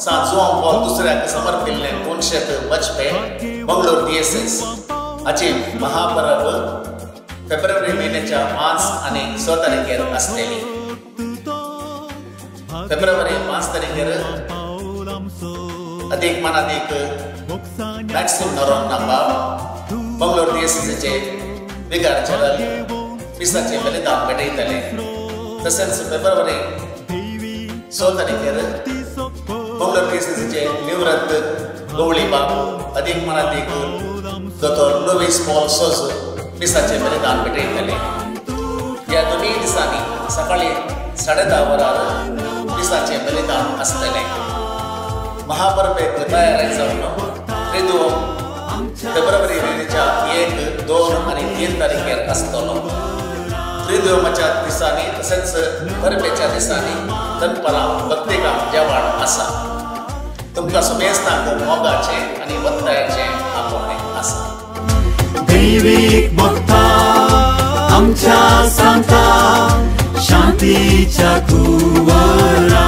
सांत जुआंव पॉल दुसऱ्याक समर्पिल्लें कोनशेत बजपे मंगळूर दियेसेस हाची महापरब फेब्रुवारी म्हयन्याच्या 5 आनी 6 तारखेर आसतली. फेब्रुवारी 5 तारखेर अधिक मानादीक मॅक्सिम नरोन्हा बाब मंगळूर दियेसेसीचे विगार जनरल मिसाचे बलिदान भेटयतले. तशेंच फेब्रुवारी 6 तारखेर मंगळूर दियेसेसीचे निवृत्त गवळी बाब अधिक मानादीक दोतोर लुईस पॉल सोज मिसाचे बलिदान भेटयतले. ह्या दोनूय दिसांनी सकाळी 10:30 वरार मिसाचे बलिदान आसतलें. महापरबेक तयार जावन त्रिदुवम फेब्रुवारी म्हयन्याच्या 1, 2 आनी 3 तारखेर आसतलो. त्रिदुवमाच्या दिसांनी तशेंच परबेच्या दिसांनी दनपारां भक्तिकाम जेवण आसा. तुमकां सुमेस्तांक मोगाचें आनी वत्तायेचें आपोवणें आसा. दैवीक भक्ता आमच्या सांता शांतीच्या कुंवरा.